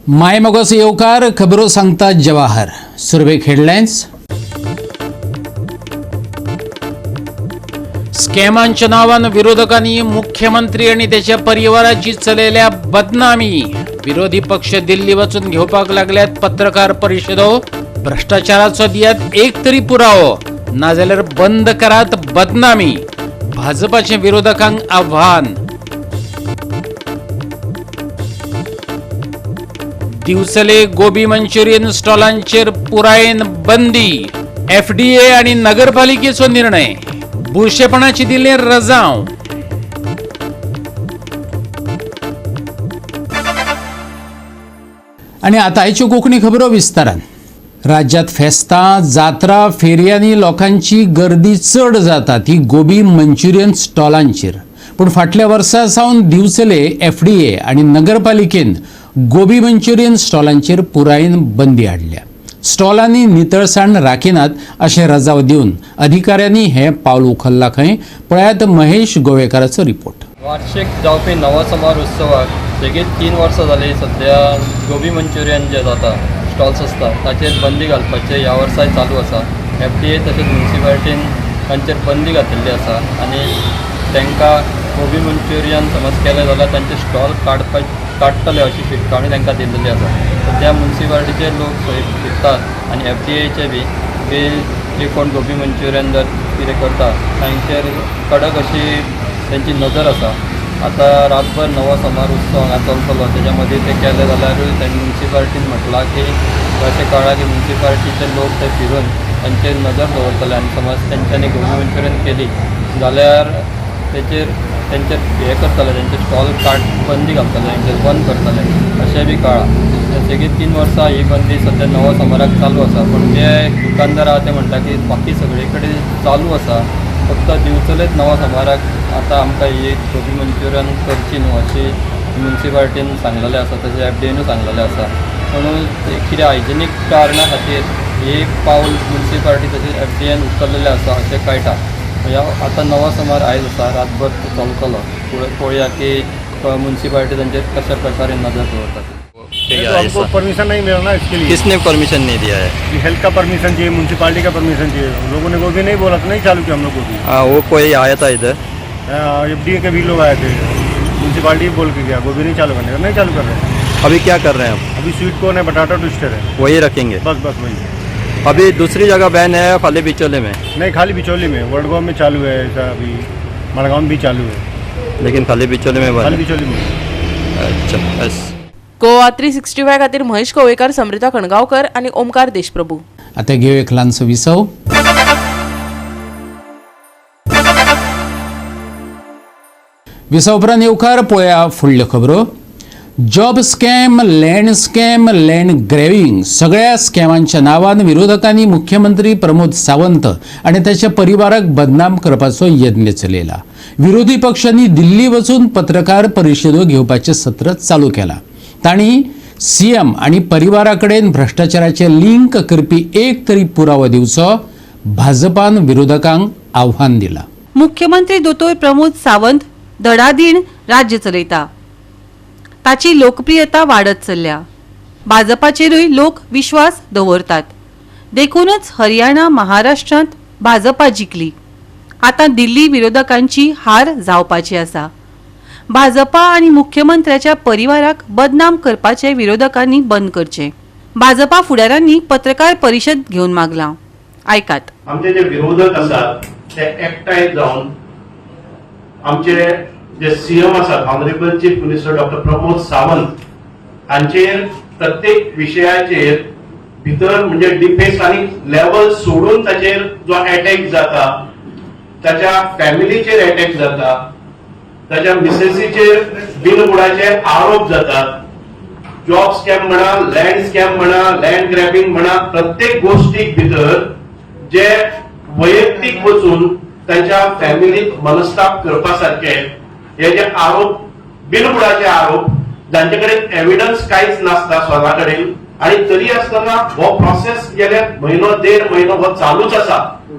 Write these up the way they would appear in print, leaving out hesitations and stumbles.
माय मगोस येवकार खबरो सांगता जवाहर. सुरवेक हेडलायन्स. स्कॅमांच्या नावान विरोधकांनी मुख्यमंत्री आणि त्याच्या परिवाराची चलयल्या बदनामी. विरोधी पक्ष दिल्ली वचून घेवपाक लागल्यात पत्रकार परिषदो. भ्रष्टाचाराचो दियात एक तरी पुरावो, नाजाल्यार बंद करात बदनामी. भाजपाचे विरोधकांक आव्हान. दिवचले गोबी मंचुरियन स्टॉलांचेर पुरायेन बंदी. एफडीए आणि नगरपालिकेचो निर्णय. बुरशेपणाची दिले रजांव. आनी आतां आयच्यो कोंकणी खबरो विस्तारान. राज्यांत फेस्तां, जात्रा, फेरयांनी लोकांची गर्दी चड जाता ती गोबी मंचुरियन स्टॉलांचेर. पूण फाटल्या वर्सा सावन दिवचले एफडीए आनी नगरपालिकेन गोबी मंचुरियन स्टॉलांचेर पुरायेन बंदी हाडल्या. स्टॉलांनी नितळसाण राखिनात अशें रजाव दिवन अधिकाऱ्यांनी हें पावल उखल्लां खंय. पळयात महेश गोवेकाराचो रिपोर्ट. वार्षिक जावपी नवो समार उत्सवाक सेगीत 3 वर्सां जालीं सद्या गोबी मंचुरियन जे जाता स्टॉल्स आसता ताचेर बंदी घालपाचें ह्या वर्साय चालू आसा. एफडीए तशेंच म्युनिसिपालिटीन तांचेर बंदी घातिल्ली आसा आनी तांकां गोबी मंचुरियन समज केलें जाल्यार तांचे स्टॉल काडटले अशी शिटकावणी तांकां दिल्ली आसा. सद्या म्युनिसिपालिटीचे लोक थंय फिरतात आनी एफडीएचे बी जे कोण गोबी मंचुरियन जर कितें करता तांचेर कडक अशी तेंची नजर आसा. आतां रातभर नवो समार उत्सव हांगा चलतलो तेज्या मदीं तें केलें जाल्यारूय तें म्युनिसिपालिटीन म्हटलां की अशें कळ्ळां की म्युनिसिपालिटीचे लोक ते फिरून तांचेर नजर दवरतले आनी समज तेंच्यांनी गोबी मंचुरियन केली जाल्यार तेचेर तेंचेर हें करतले, तेंचे स्टॉल बंदी घालतले, तेंचेर बंद करतले अशें बी कळ्ळां. सेगीत 3 वर्सां ही बंदी सद्या नवो समाराक चालू आसा, पूण जे दुकानदार आहा ते म्हणटा की बाकी सगळे कडेन चालू आसा, फक्त दिवचलेच नवो समाराक आतां आमकां ही गोबी मंचुरियन करची न्हू अशी म्युनिसिपालिटीन सांगलेलें आसा, तशें एफडीएनूय सांगलेलें आसा. म्हणून कितें हायजिनीक कारणा खातीर हे पावल म्युनिसिपालिटी तशेंच एफडीएन उखल्लेलें आसा अशें कळटा. आतां नवो समार आयज आसा, रातभर चलतलो, पळोवया की म्युनिसिपालिटी तांचेर कशा प्रकारे नजर दवरता. तो हमको परमिशन नहीं मिला ना इसके लिए। किसने परमिशन नहीं दिया है? हेल्थ का परमिशन चाहिए, म्यूनसिपालिटी का परमिशन चाहिए। लोगों ने गोभी नहीं बोला तो नहीं चालू किया हम लोग गोभी। हाँ, वो कोई आया था इधर? एफडीए के भी लोग आए थे, म्यूनसिपालिटी बोल के गया गोभी नहीं चालू करने का, नहीं चालू कर रहे हैं। अभी क्या कर रहे हैं आप? अभी स्वीट कॉर्न है, बटाटा ट्विस्टर है, वही रखेंगे। बस बस वही। अभी दूसरी जगह बैन है खाली बिचौले में? नहीं, खाली बिचौली में। वडगांव में चालू है ऐसा, अभी मड़गांव में भी चालू है, लेकिन खाली बिचौले में खाली बंद है। बिचौली में। अच्छा, बस। गोवा 365 खातीर महेश कवळेकर, समृता खणगांवकर आनी ओमकार देशप्रभू. आतां घेवया एक ल्हानसो विसव. विसव उपरांत येवकार. पळया फुडल्यो खबरो. Job scam, land scam, land grabbing सगळ्या स्कॅमांच्या नांवान विरोधकांनी मुख्यमंत्री प्रमोद सावंत आनी ताच्या परिवाराक बदनाम करपाचो यत्न चलयला. विरोधी पक्षांनी दिल्ली वचून पत्रकार परिशदो घेवपाचें सत्र चालू केलां. तांणी सीएम आनी परिवारा कडेन भ्रश्टाचाराचे लिंक करपी एक तरी पुरावो दिवचो. भाजपान विरोधकांक आव्हान दिलां. मुख्यमंत्री दोतोर प्रमोद सावंत धडाधीण राज्य चलयता, ताची लोकप्रियता वाडत चल्ल्या. भाजपाचेरूय लोक विश्वास दवरतात, देखूनच हरियाणा, महाराष्ट्रांत भाजपा जिखली. आतां दिल्ली विरोधकांची हार जावपाची आसा. भाजपा आनी मुख्यमंत्र्याच्या परिवाराक बदनाम करपाचे विरोधकांनी बंद करचे. भाजपा फुडारांनी पत्रकार परिशद घेवन मागलां. आयकात. आमचे जे विरोधक आसात ते एकठांय जावन आमचे जे सीएम आसात, honourable chief minister doctor Pramod Sawant हांचेर प्रत्येक विशयाचेर भितर म्हणजे डिफेस आनी लेवल सोडून ताचेर जो अटॅक जाता, ताच्या फॅमिलीचेर अटॅक जाता, ताच्या मिसेसीचेर बिनबुडाचे आरोप जातात, जॉब स्कॅम म्हणा, लँड स्कॅम म्हणा, लँड ग्रॅबिंग म्हणा, प्रत्येक गोष्टीक भितर जे वैयक्तीक वचून तांच्या फॅमिलीक मनस्ताप करपा सारखे हे जे आरोप, बिनबुडाचे आरोप, जांचे कडेन एविडन्स कांयच नासता स्वता कडेन, आनी तरी आसतना हो प्रोसेस गेले म्हयनो देड म्हयनो हो चालूच आसा.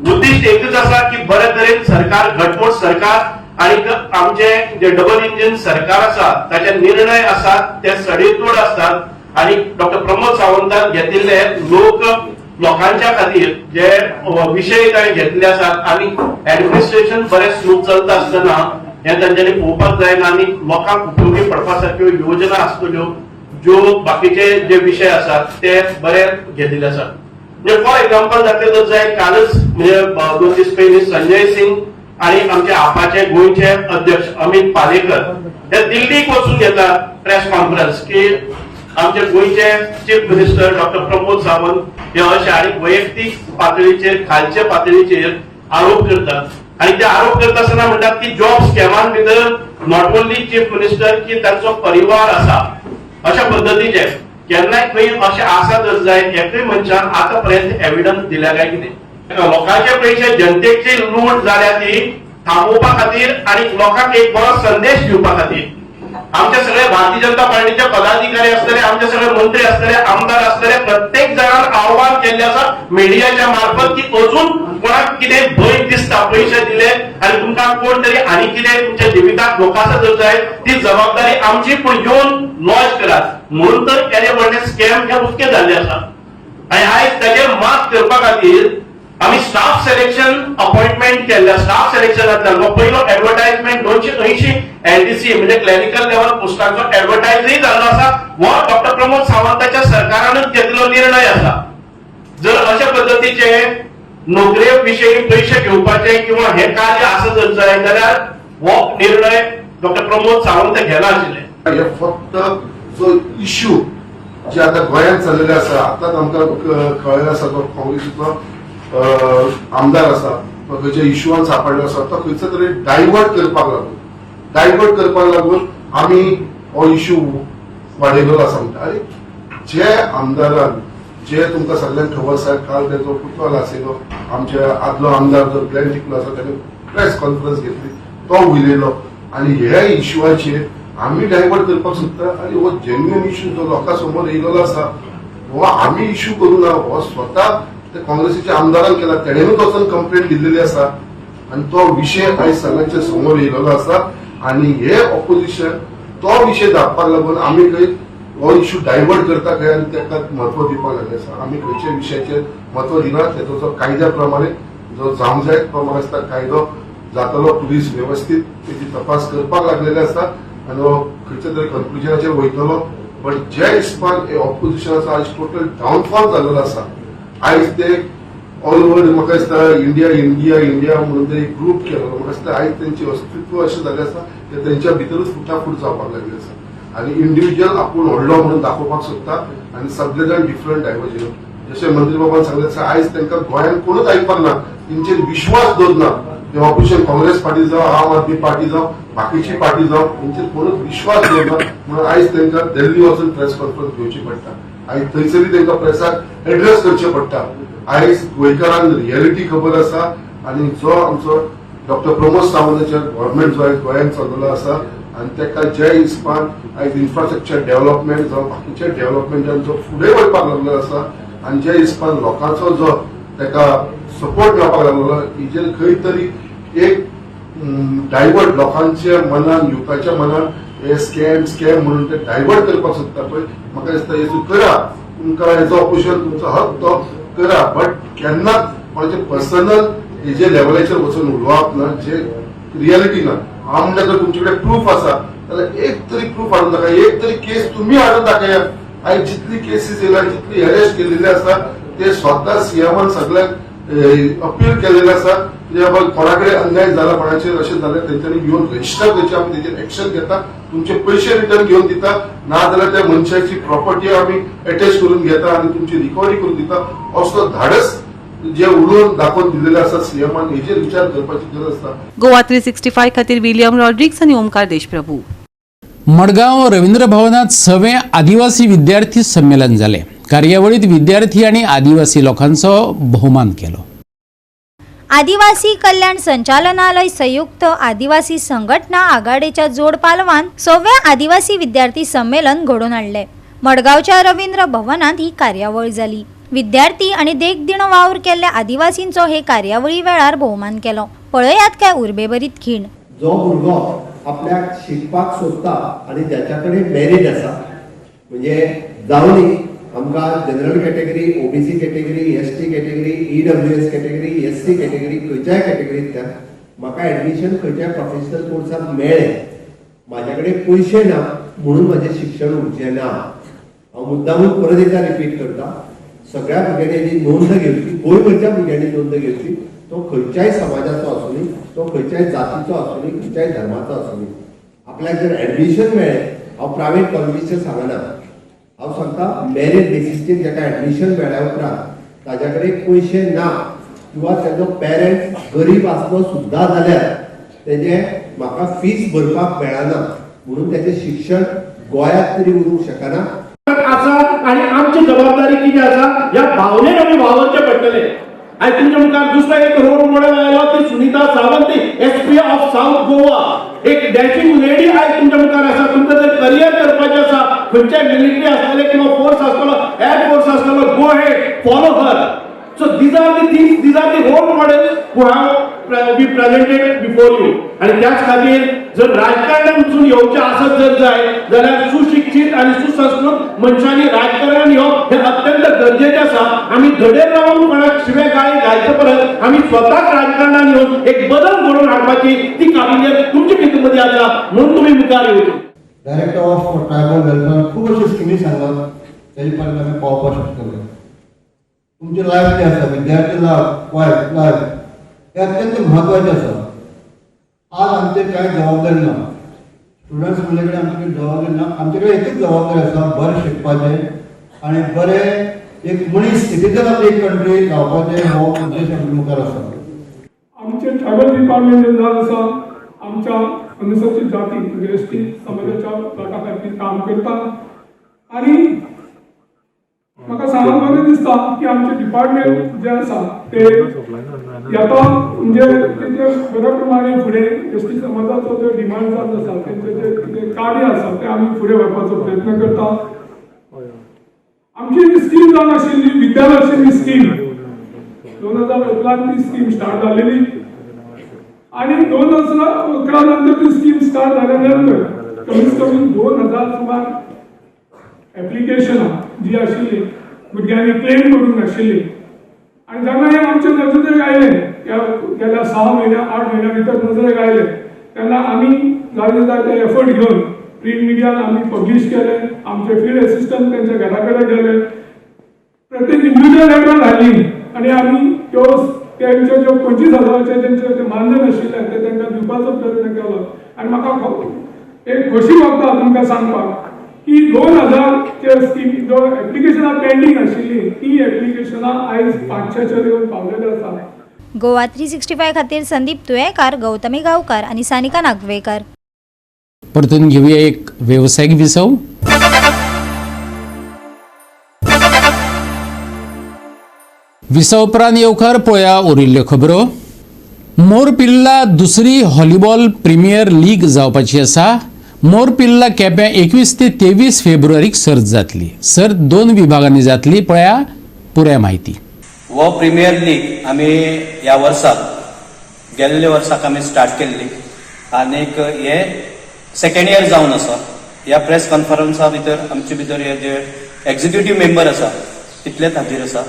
उद्दिश्ट एकच आसा की बरे तरेन सरकार, घटमूट सरकार आणि आमचे जे डबल इंजिन सरकार आसा ताचे निर्णय आसात ते सडेतोड असतात. आणि डॉक्टर प्रमोद सावंतान घेतिल्ले लोक लोकांच्या खातीर जे विशय ताणें घेतिल्ले आसात आणि ऍडमिनिस्ट्रेशन बरें स्मूथ चलता आसतना हें तांच्यांनी पळोवपाक जायना आनी लोकांक उपयोगी पडपा सारक्यो योजना आसतल्यो, ज्यो बाकीचे जे विशय आसात ते बरे घेतिल्ले आसात. म्हणजे फॉर एक्झाम्पल दाखयलें तर जाय, कालच म्हणजे 2 दीस पयलीं संजय सिंग आणि आमचे आपाचे गोंयचे अध्यक्ष अमित पालेकर हे दिल्लीक वचून घेतात प्रेस कॉन्फरन्स की आमचे गोंयचे chief minister doctor Pramod Sawant हे अशे आणि वैयक्तीक पातळीचेर, खालच्या पातळीचेर आरोप करतात. आणि ते आरोप करता आसतना म्हणटात की जॉब स्कॅमान भितर not only chief minister की तांचो परिवार आसा. अशा पद्दतीचे केन्नाय खंय अशें आसा जर जाय, एकूय मनशान आतां पर्यंत एविडन्स दिल्या काय कितें? लोकांचे पयशे, जनतेची लूट जाल्या ती थांबोवपा खातीर आणि लोकांक एक बरो संदेश दिवपा खातीर आमचे सगळे भारतीय जनता पार्टीचे पदाधिकारी आसतले, आमचे सगळे मंत्री आसतले, आमदार आसतले, प्रत्येक जाणान आव्हान केल्लें आसा मिडियाच्या मार्फत की अजून कोणाक कितें भंय दिसता, पयशे दिले आनी तुमकां कोण तरी आनी कितें तुमच्या जिविताक धोका आसा जर जाय, ती जबाबदारी आमची, पूण येवन लॉज करात. म्हणून तर येदे व्हडले स्कॅम हे उक्ते जाल्ले आसा. आणि आयज ताचेर मात करपा खातीर आमी स्टाफ सिलेक्शन अपॉइंटमेंट केल्ले. स्टाफ सिलेक्शनांतल्यान हो पयलो एडवर्टायजमेंट 280 एलडीसी म्हणजे क्लरिकल लेवल पोस्टांचो एडवर्टायजय जाल्लो आसा. हो डॉक्टर प्रमोद सावंताच्या सरकारानूच घेतलेलो निर्णय आसा. जर अशा पद्दतीचे नोकरे विशयी पयशे घेवपाचे किंवा हे कार्य आसा जर जाय जाल्यार हो निर्णय डॉक्टर प्रमोद सावंत घेना आशिल्ले. हे फक्त जो इश्यू जे आता गोंयांत चल्लेले आसा, आतांच आमकां कळ्ळें आसा, तो काँग्रेसीचो आमदार आसा, तो खंयच्या इश्यूआन सापडलो आसा, तो खंयचो तरी डायवर्ट करपाक लागून आमी हो इश्यू वाडयलेलो आसा म्हणटा. आनी जे आमदारान, जे तुमकां सगल्यांक खबर आसा, काल तेजो पुतळो आशिल्लो, आमच्या आदलो आमदार जो ग्लॅन टिकलो आसा, ताणें प्रेस कॉन्फरन्स घेतली, तो उलयलो आनी ह्या इश्यूआचेर आमी डायवर्ट करपाक सोदता. आनी हो जेन्युइन इश्यू जो लोकां समोर येयलेलो आसा, हो आमी इश्यू करूं ना, हो स्वता ते काँग्रेसीच्या आमदारान केला. तेणेनूच वचून कंप्लेंट दिल्लेली आसा आनी तो विशय आयज सगळ्यांच्या समोर येयलेलो आसा. आनी हे ऑपोजिशन तो विशय दाखपाक लागून आमी खंय हो इश्यू डायवर्ट करता खंय आनी ताका म्हत्व दिवपाक लागले आसा. आमी खंयच्या विशयाचेर म्हत्व दिना. तेजो जो कायद्या प्रमाणे जो जावंक जाय तो म्हाका दिसता कायदो जातलो. पुलीस वेवस्थीत तेजी तपास करपाक लागलेले आसा आनी हो खंयच्या तरी कन्क्लुजनाचेर वयतलो. बट जे हिसपान हे ऑपोजिशनाचो आयज टोटल डावनफॉल जाल्लो आसा, आयज ते ऑल ओव्हर म्हाका दिसता इंडिया इंडिया इंडिया म्हणून ते एक ग्रुप केलो. म्हाका दिसता आयज तेंचे अस्तित्व अशें जालें आसा की तेंच्या भितरूच फुटाफूट जावपाक लागली आसा आनी इंडिव्हिज्युअल आपूण व्हडलो म्हणून दाखोवपाक सोदता आनी सगळे जाण डिफरंट डायवर्जन. जशें मंत्री बाबान सांगलें आसा, आयज तांकां गोंयांत कोणूच आयकपाक ना, तेंचेर विश्वास दवरना. ते ऑपोजिशन काँग्रेस पार्टी जावं, आम आदमी पार्टी जावं, बाकीची पार्टी जावं, तेंचेर कोणूच विश्वास दवरना. म्हणून आयज तांकां दिल्ली वचून प्रेस कॉन्फरन्स घेवची पडटा. आयज थंयसरय तांकां प्रेसाक एड्रेस करचे पडटा. आयज गोंयकारांक रियलिटी खबर आसा आनी जो आमचो डॉक्टर प्रमोद सावंताच्या गव्हर्मेंट जो आयज गोंयांत चल्लेलो आसा आनी ताका जे हिसपान आयज इन्फ्रास्ट्रक्चर डेव्हलपमेंट जावं बाकीच्या डेव्हलपमेंटान जो फुडें वचपाक लागलेलो आसा आनी जे हिसपान लोकांचो जो ताका सपोर्ट मेळपाक लागलेलो, हेजेर खंय तरी एक डायवर्ट लोकांच्या मनान, युथाच्या मनान हे स्कॅम स्कॅम म्हणून ते डायवर्ट करपाक सोदता पळय, म्हाका दिसता हे करा, तुमकां हेजो ऑपोजिशन तुमचो हक तो करा, बट केन्नाच कोणाचे पर्सनल हेजे लेवलाचेर वचून उलोवप ना जे रियलिटी ना. हांव म्हणटा, जर तुमचे कडेन प्रूफ आसा जाल्यार एक तरी प्रूफ हाडून दाखया, एक तरी केस तुमी हाडून दाखया. आयज जितली केसीस येयल्या, जितली अरेस्ट केलेली आसा, ते स्वता सीएमान सगळ्यांक अपील केलेले आसा की बाबा कोणा कडेन अन्याय जाला, कोणाचेर अशें जालें, तेंच्यांनी येवन रजिस्टर करचे, आमी तेजेर एक्शन घेता, तुमचे पयशे रिटर्न घेवन दिता, ना जाल्यार त्या मनशाची प्रॉपर्टी आमी अटॅच करून घेता आनी तुमची रिकव्हरी करून दिता. असो धाडस जे उलोवन दाखोवन दिलेले आसा सीएमान, हेजेर विचार करपाची गरज आसा. गोवा 365 खातीर विलियम रॉड्रिक्स आनी ओमकार देशप्रभू. मडगांव रवींद्र भवनात सवें आदिवासी विद्यार्थी संमेलन जालें. कार्यावळीत विद्यार्थी आणि आदिवासी लोकांचो भोवमान केलो. आदिवासी कल्याण संचालनालय, संयुक्त आदिवासी संघटना आघाडेच्या जोड पालवान सव्या आदिवासी विद्यार्थी संमेलन घडोवन हाडलें. मडगांवच्या रवींद्र भवनांत ही कार्यावळ जाली. विद्यार्थी आनी देखदिणो वावर केल्ल्या आदिवासींचो हे कार्यावळी वेळार भोवमान केलो. पळयात काय उर्बेभरीत खीण. जो भुरगो आपल्याक शिकपाक सोदता आनी ज्याच्या कडेन मेरीट आसा. म्हणजे जावनी आमकां general category, OBC category, ST category, EWS category, SC category, खंयच्याय कॅटेगरींतल्यान म्हाका एडमिशन खंयच्याय प्रोफेशनल कोर्साक मेळ्ळें, म्हाज्या कडेन पयशे ना म्हणून म्हाजें शिक्षण उरचें ना. हांव मुद्दामून परत एकदा रिपीट करता, सगळ्या भुरग्यांनी हेजी नोंद घेवची, गोंयभरच्या भुरग्यांनी नोंद घेवची. तो खंयच्याय समाजाचो आसूं, तो खंयच्याय जातीचो आसूं, खंयच्याय धर्माचो आसूं, आपल्याक जर एडमिशन मेळ्ळें, हांव प्रायवेट कॉलेजीचें सांगना, हांव सांगता मेरीट बेसिसचेर जाका एडमिशन मेळ्ळ्या उपरांत ताज्या कडेन पयशे ना किंवा ताजो पेरंट्स गरीब आसलो सुद्दां जाल्यार तेजें म्हाका फीस भरपाक मेळना म्हणून तेजें शिक्षण गोंयांत तरी उरूंक शकना. आसा आणि आमची जबाबदारी कितें आसा ह्या भावनेन आमी वावरचें पडटलें. आनी तुमच्या मुखार दुसरो एक रोल मॉडेल आयलो ती Sunita Sawant, SP of south Goa, एक डॅशिंग लेडी आयज तुमच्या मुखार आसा. तुमकां जर करियर करपाचें आसा, खंयच्याय मिलिटरी आसतले किंवा फोर्स आसतलो, एअर फोर्स आसतलो, go ahead, follow her. So these are the things, these are the role models who have be presented before you. आणि त्याच खातीर जर राजकारणात वचून येवचें आसत जर जाय जाल्यार सुशिक्षीत आनी सुसंस्कृत मनशांनी राजकारणात येवप हें अत्यंत गरजेचें आसा. आमी धडेर रावन कोणाक शिवे गाळी घालचे परस आमी स्वताक राजकारणात येवन एक बदल घडोवन हाडपाची ती काबिलियत तुमचे भितर मदीं आसा म्हणून तुमी मुखार येवचे. डायरेक्टर ऑफ ट्रायबल वेलफेअर खूब अश्यो स्किमी सांगलात, तेजे पर्यंत आमी पावपाक शकतले. तुमचे लायफ जे आसा, विद्यार्थी लाभ, वायफ लायफ, हे अत्यंत म्हत्वाचें आसा. आज आमचेर कांय जबाबदारी ना. स्टुडंट्स म्हणले कडेन आमचे कडेन जबाबदारी ना. आमचे कडेन एकूच जबाबदारी आसा, बरें शिकपाचें आनी बरें एक मनीस, सिटीजन ऑफ एक कंट्री जावपाचें, हो उद्देश आमचे मुखार आसा. आमचे ट्रायबल डिपार्टमेंट जावन आसा, आमच्या अनुसूचित जाती म्हणजे एसटी समाजाच्या लोकां खातीर काम करता आनी म्हाका सांगूंक बरें दिसता की आमचें डिपार्टमेंट जें आसा ते येता, म्हणजे तेजे बऱ्या प्रमाणे फुडें एसटी समाजाचो जो डिमांड आसा, तेंचें जें कितें कार्य आसा तें आमी फुडें व्हरपाचो प्रयत्न करता. आमची स्कीम जावन आशिल्ली विद्यालक्ष्मी स्कीम, 2011 ती स्कीम स्टार्ट जालेली आणि 2011 नंतर ती स्कीम स्टार्ट जाल्या नंतर कमीत कमी 2000 सुमार एप्लिकेशनां जी आशिल्ली भुरग्यांनी क्लेम करूंक नाशिल्ली. आनी जेन्ना हें आमच्या नजरेक आयलें, ह्या गेल्या 6 म्हयन्या, 8 म्हयन्या भितर नजरेक आयलें, तेन्ना आमी जायते जायते एफर्ट घेवन प्रिंट मिडियान आमी पब्लीश केले. आमचे फिल्ड एसिस्टंट तेंच्या घरा कडेन गेले, प्रत्येक इंडिविज्युअल लेटरां घाली आनी आमी त्यो तेंचे ज्यो 25 हजाराचे तेंचे ते मानधन आशिल्लें ते तांकां दिवपाचो प्रयत्न केलो. आनी म्हाका एक खोशी भोगता तुमकां सांगपाक की 2000चे स्कीम जो एप्लिकेशनां पेंडींग आशिल्लीं ती एप्लिकेशनां आयज 500चेर येवन पावलेले आसा. गोवा 365 खातीर संदीप तुयेकार, गौतमी गावकर आणि सानिका नागवेकर. परतून घेऊया एक व्यावसायिक विसव. विसव उपरांत येवकार पळया उरिल्ल्यो खबरो. मोरपिल्ला दुसरी व्हॉलीबॉल प्रिमियर लीग जावपाची आसा. मोरपिल्ला केप्यां 21 ते 23 फेब्रुवारीक सर्त जातली. सर्त दोन विभागांनी जातली. पळया पुराय म्हायती. हो प्रिमियर लीग आमी ह्या वर्साक, गेल्ल्या वर्साक आमी स्टार्ट केल्ली आनीक हे सेकंड इयर जावन आसा. ह्या प्रेस कॉन्फरन्सा भितर आमचे भितर हे जे एक्झिक्युटीव मेंबर आसा तितलेच हाजीर आसा.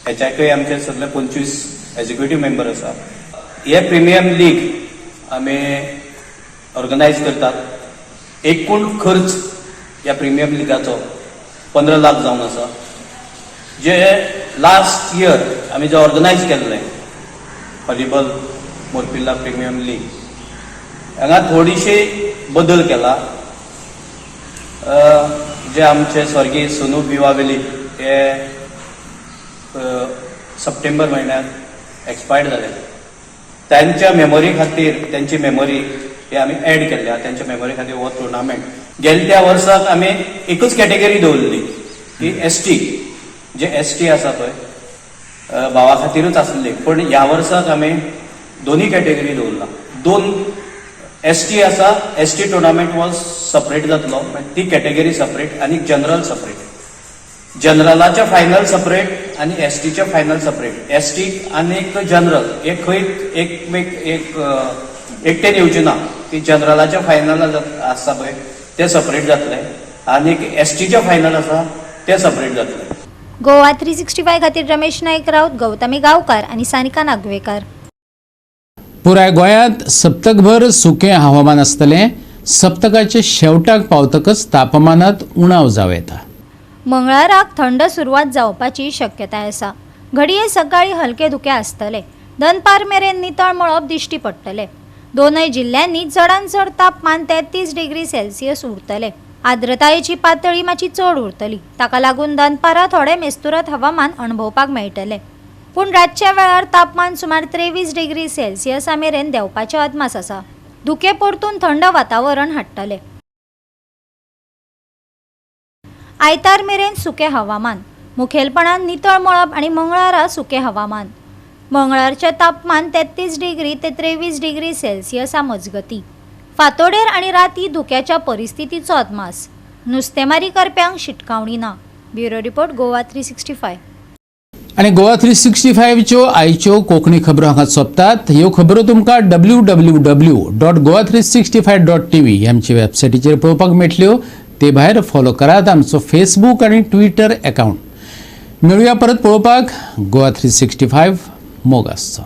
हेच्याकय आमचे सगळे 25 एक्झिक्युटीव मेंबर आसा. हे प्रिमियम लीग आमी ऑर्गनायज करतात. एकूण खर्च ह्या प्रिमियम लिगाचो 15 लाख जावन आसा. जे लास्ट इयर आमी जे ऑर्गनायज केल्लें व्हॉलीबॉल मोरपिल्ला प्रिमियम लीग, हांगा थोडीशी बदल केला. जे आमचे स्वर्गीय सोनू बिवा वेलीप हे सप्टेंबर म्हयन्यात एक्सपायर्ड जाले, त्यांच्या मेमोरी खातीर, त्यांची मेमोरी हे आमी एड केल्ल्या, त्यांच्या मेमोरी खातीर हो टुर्नामेंट. गेल्या त्या वर्साक आमी एकूच कॅटेगरी दवरली, ती एसटी, जे एसटी आसा पळय भावा खातीरूच आसली. पूण ह्या वर्साक आमी दोनूय कॅटेगरी दवरला. दोन एसटी आसा, एसटी टुर्नामेंट हो सपरेट जातलो, ती कॅटेगरी सपरेट आनी जनरल सपरेट. जनरलाचे फायनल सपरेट आनी एसटीचे फायनल सपरेट. एसटी आनी जनरल हे खंय एकमेक एक एकटेन येवचे ना. ती जनरलाच्या फायनल आसता पळय ते सपरेट जातले. आनीक एस टीचे फायनल आसा ते सपरेट जातले. गोवा 365 खातीर रमेश नायक राऊत, गौतमी गांवकार आनी सानिका नागवेकार. पुराय गोंयांत सप्तकभर सुकें हवामान आसतलें. सप्तकाचे शेवटाक पावतकच तापमानांत उणाव जावं येता. मंगळाराक थंड सुरवात जावपाची शक्यताय आसा. घडये सकाळी हलके धुकें आसतले. दनपार मेरेन नितळ मळब दिश्टी पडटले. दोनय जिल्ल्यांनी चडांत चड तापमान 33 डिग्री सेल्सियस उरतले. आर्द्रतायेची पातळी मातशी चड उरतली. ताका लागून दनपारां थोडें मेस्तुरत हवामान अणभवपाक मेळटले. पूण रातच्या वेळार तापमान सुमार 23 डिग्री सेल्सियसा मेरेन देंवपाचे अदमास आसा. धुकें परतून थंड वातावरण हाडटले. आयतार मेरेन सुकें हवामान, मुखेलपणान नितळ मळब आनी मंगळारा सुकें हवामान. मंगळारचें तापमान 33 डिग्री ते 23 डिग्री सेल्सियसा मजगतीं. फांतोडेर आनी राती धुक्याच्या परिस्थितीचो अदमास. नुस्तेमारी करप्यांक शिटकावणी ना. Bureau report, Goa 365. आनी गोवा 365च्यो आयच्यो कोंकणी खबरो हांगा सोंपतात. ह्यो खबरो तुमकां www.goa365.tv ही आमची वेबसायटीचेर पळोवपाक मेळटल्यो. ते भायर फॉलो करात आमचो फेसबूक आनी ट्विटर एकावंट. मेळुया परत पळोवपाक गोवा 365. मोग आसचो.